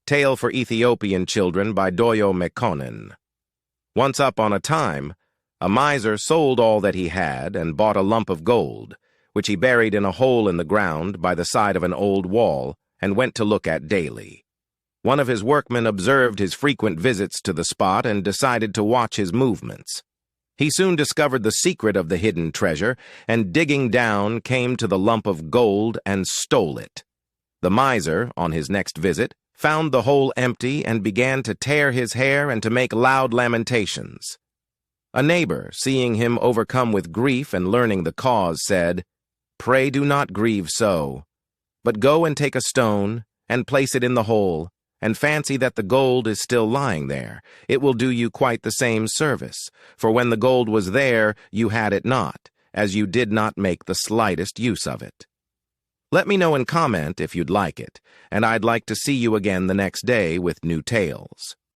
Tale for Ethiopian Children by Doyo Mekonnen. Once upon a time, a miser sold all that he had and bought a lump of gold, which he buried in a hole in the ground by the side of an old wall and went to look at daily. One of his workmen observed his frequent visits to the spot and decided to watch his movements. He soon discovered the secret of the hidden treasure, and digging down came to the lump of gold and stole it. The miser, on his next visit, found the hole empty and began to tear his hair and to make loud lamentations. A neighbor, seeing him overcome with grief and learning the cause, said, "Pray do not grieve so, but go and take a stone and place it in the hole, and fancy that the gold is still lying there. It will do you quite the same service, for when the gold was there, you had it not, as you did not make the slightest use of it." Let me know in comment if you'd like it, and I'd like to see you again the next day with new tales.